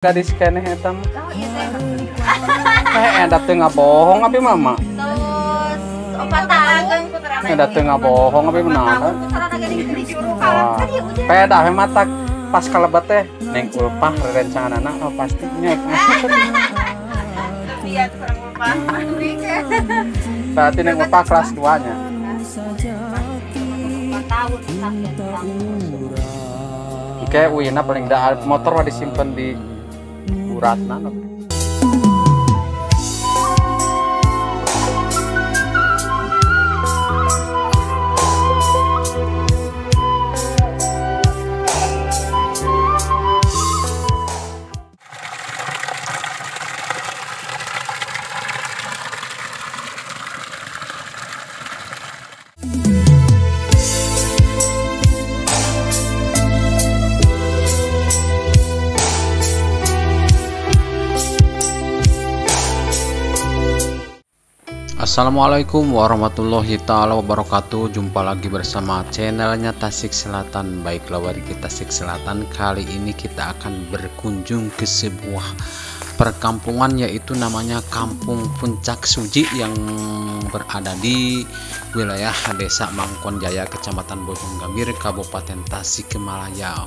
Gadis keneh eta mah. Eh, da teu ngabohong abi mama. Terus 4 tahun. Da teu ngabohong abi mah. Peda we matak pas kalebet teh Neng Ulpah rerencanganana oh pastinya. Iya, kurang Ulpah. Berarti Neng Ulpah kelas 2 nya. 4 tahun Oke, uina paling dah motor mah disimpan di uratna. Assalamualaikum warahmatullahi taala wabarakatuh. Jumpa lagi bersama channelnya Tasik Selatan. Baiklah warga Tasik Selatan, kali ini kita akan berkunjung ke sebuah perkampungan, yaitu namanya Kampung Puncak Suji yang berada di wilayah Desa Mangkonjaya, Kecamatan Bojonggambir, Kabupaten Tasikmalaya.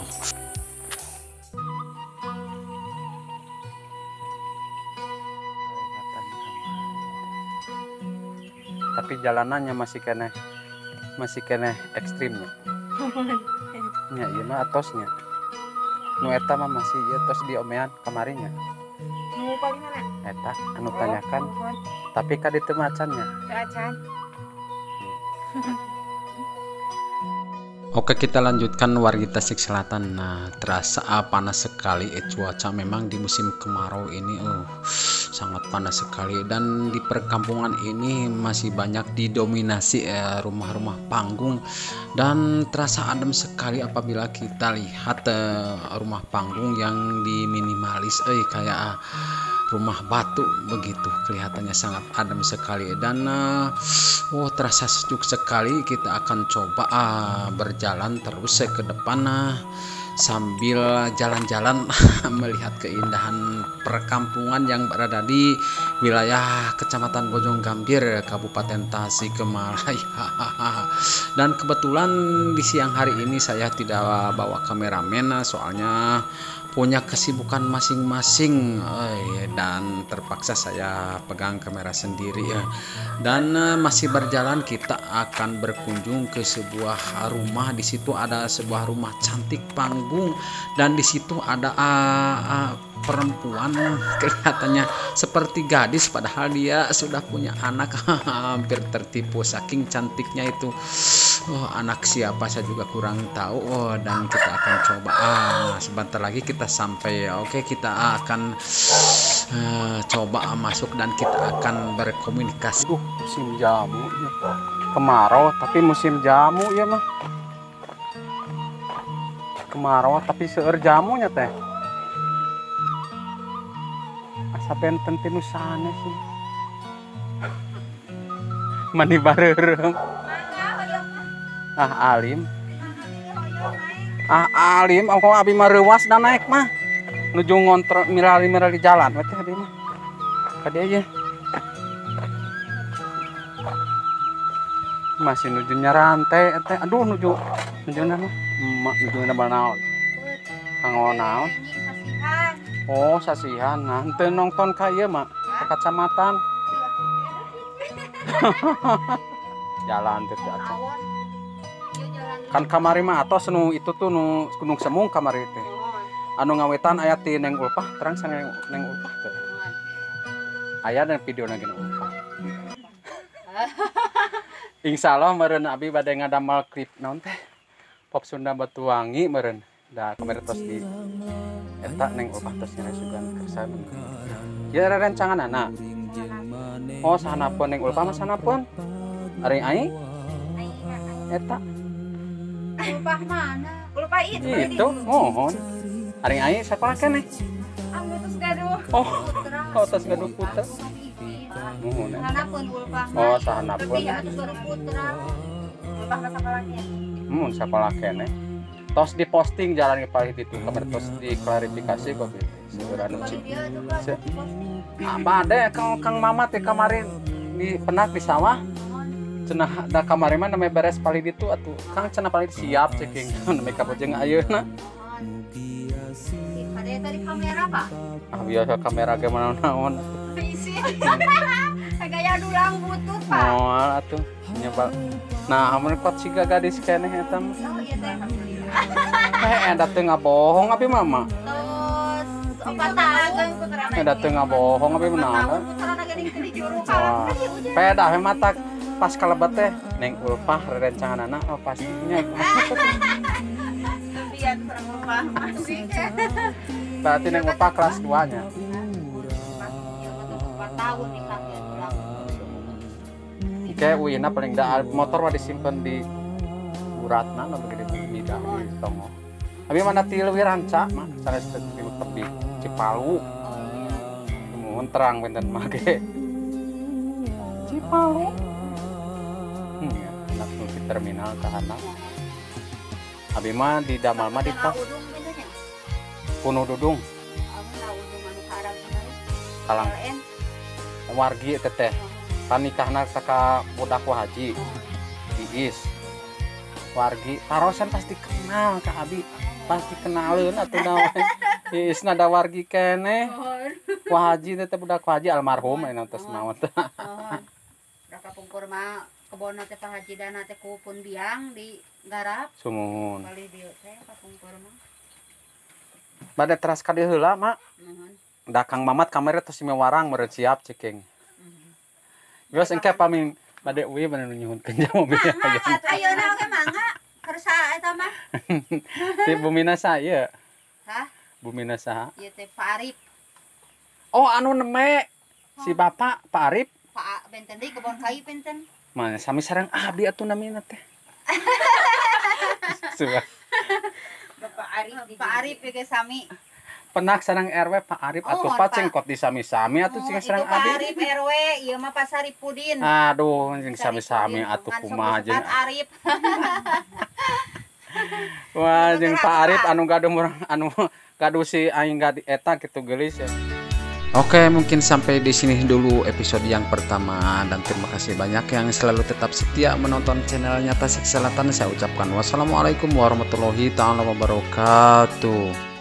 Tapi jalanannya masih keneh ekstrimnya. Ya iya mah atosnya. Nu eta mah masih ieu tos diomean kamarinya. Nu paling mana? Eta anu tanyakan. Tapi ka ditu macannya. Teu acan. Oke, kita lanjutkan warga Tasik Selatan. Nah, terasa panas sekali cuaca memang di musim kemarau ini, sangat panas sekali. Dan di perkampungan ini masih banyak didominasi rumah-rumah panggung, dan terasa adem sekali apabila kita lihat rumah panggung yang diminimalis, kayak rumah batu begitu, kelihatannya sangat adem sekali. Dan terasa sejuk sekali. Kita akan coba berjalan terus ke depan sambil jalan-jalan melihat keindahan perkampungan yang berada di wilayah Kecamatan Bojonggambir, Kabupaten Tasikmalaya. Dan kebetulan di siang hari ini saya tidak bawa kameramen, soalnya punya kesibukan masing-masing, dan terpaksa saya pegang kamera sendiri ya. Dan masih berjalan, kita akan berkunjung ke sebuah rumah. Di situ ada sebuah rumah cantik panggung, dan di situ ada perempuan kelihatannya seperti gadis, padahal dia sudah punya anak. Hampir tertipu saking cantiknya itu. Oh, anak siapa saya juga kurang tahu. Oh, dan kita akan coba sebentar lagi kita sampai ya. Oke, kita akan coba masuk dan kita akan berkomunikasi. Musim jamu ya. Kemarau tapi musim jamu ya mah. Kemarau tapi seueur jamunya teh. Asa benten ti nu sanes sih. Mani bareureum. Ah alim. Ah alim, aku abi mah reuwas da naik mah. Nuju ngontrol mirali-mirali jalan we teh abi mah. Ka dieu aja. Masih nuju nyarante teh. Aduh nuju nujuna mah. Emak nujuna naon? Kanggo naon? Oh, sasihan. Nah, henteu nonton ka ieu mah, ka kacamatan. Jalan teh acan. Kan kamari mah atos nu itu tuh nu Gunung Semung kamari teh. Anu ngawetan aya ti Neng Ulpah, terang sana Neng Ulpah teh. Aya dan video na Neng Ulpah. Insyaallah meureun abi bade ngadamel klip naon teh? Pop Sunda Batuwangi meureun. Da kamari tos di eta Neng Ulpah tos nyere sugan kersa. Ieu rerencanganana. Oh, sahanapun Neng Ulpah mah sahanapun. Ari ai? Eta. Ulpah mana? Ulpah itu. Itu, mohon. Ari ai sakola keneh? Anu tos gaduh. Oh, oh tos gaduh putra. Mohon. Sahanapun Ulpah. Oh, sahanapun. Tapi atuh gaduh putra. Ulpah mah sakola keneh. Mun sakola keneh. Tos diposting jalan ke palih ditu, kamar tos diklarifikasi kok gitu. Seueur anu bade Kang Mamat teh kemarin di penak di sawah. Cenah da kamari mah namanya beres palih ditu atuh. Kang cenah palih siap ceking namanya kapojeng ayeuna. Kade tadi kamera, Pak. Ah biasa kamera ge naon-naon. Isi. Gaya dulang butut, Pak. Moal atuh nyebal. Nah, amun kot siga gadis keneh eta mah. Oh iya teh. Eh, da teu ngabohong abi mama. Terus 4 tahun putrana. Da teu ngabohong abi mah naon. Putrana geuning teu dijuru ka. Pedah we mata pas kalebet teh Neng Ulfah rerencanganana oh pastinya. Biar kurang Ulfah masih. Berarti Neng Ulfah kelas 2 nya. 4 tahun nikah ya tulang. Oke, uina paling da motor mah disimpen di uratna nu begitu di tongo. Abi mana ti leuwih ranca mah sanes di tepi Cipalu. Muhun terang benten mah ge. Cipalu. Ya, anak di terminal kahana. Abi mah di damal mah di pos. Punuh dudung. Kalang. Wargi teteh. Panikahna ka budak Haji. Iis. Wargi tarosan pasti kenal ka abi. Pasti kenaleun atuh naon. Iisna da wargi keneh. Wah Haji teteh budak Haji almarhum aya tos maot. Da kapungkur mah kebonna teh Pak Haji dana teh ku pun biang di garap. Sumuhun. Palih dieu teh kapungkur mah. Bade teras ka dieu heula, Mak. Nuhun. Da Kang Mamat kamari tos warang meureun siap ceking. Geus engke pamin bade uih bade nu nyuhunkeun jam mobil aya. Ayeuna oge mangga kersa eta mah. Ti bumina saha ieu? Hah? Bumina saha? Ieu teh Pak Arif. Oh anu neme si Bapak Pak Arif. Pak benten deui kebon kai benten. Mah sami sareng abdi atuh namina teh. Suah. Bapak Arif, Pak Arif ge sami. Penak sareng RW Pak Arif atuh Pak cengkot di sami-sami atuh cing sareng Pak abdi. Arif RW, ieu mah Pak Saripudin. Aduh, jeung sami-sami atuh kumaha jeung Pak Arif. Wah, jeung Pak Arif anu gaduh anu gaduh si aing gadi eta kitu geulis ya. Oke, mungkin sampai di sini dulu episode yang pertama dan terima kasih banyak yang selalu tetap setia menonton channelnya Tasik Selatan. Saya ucapkan wassalamualaikum warahmatullahi taala wabarakatuh.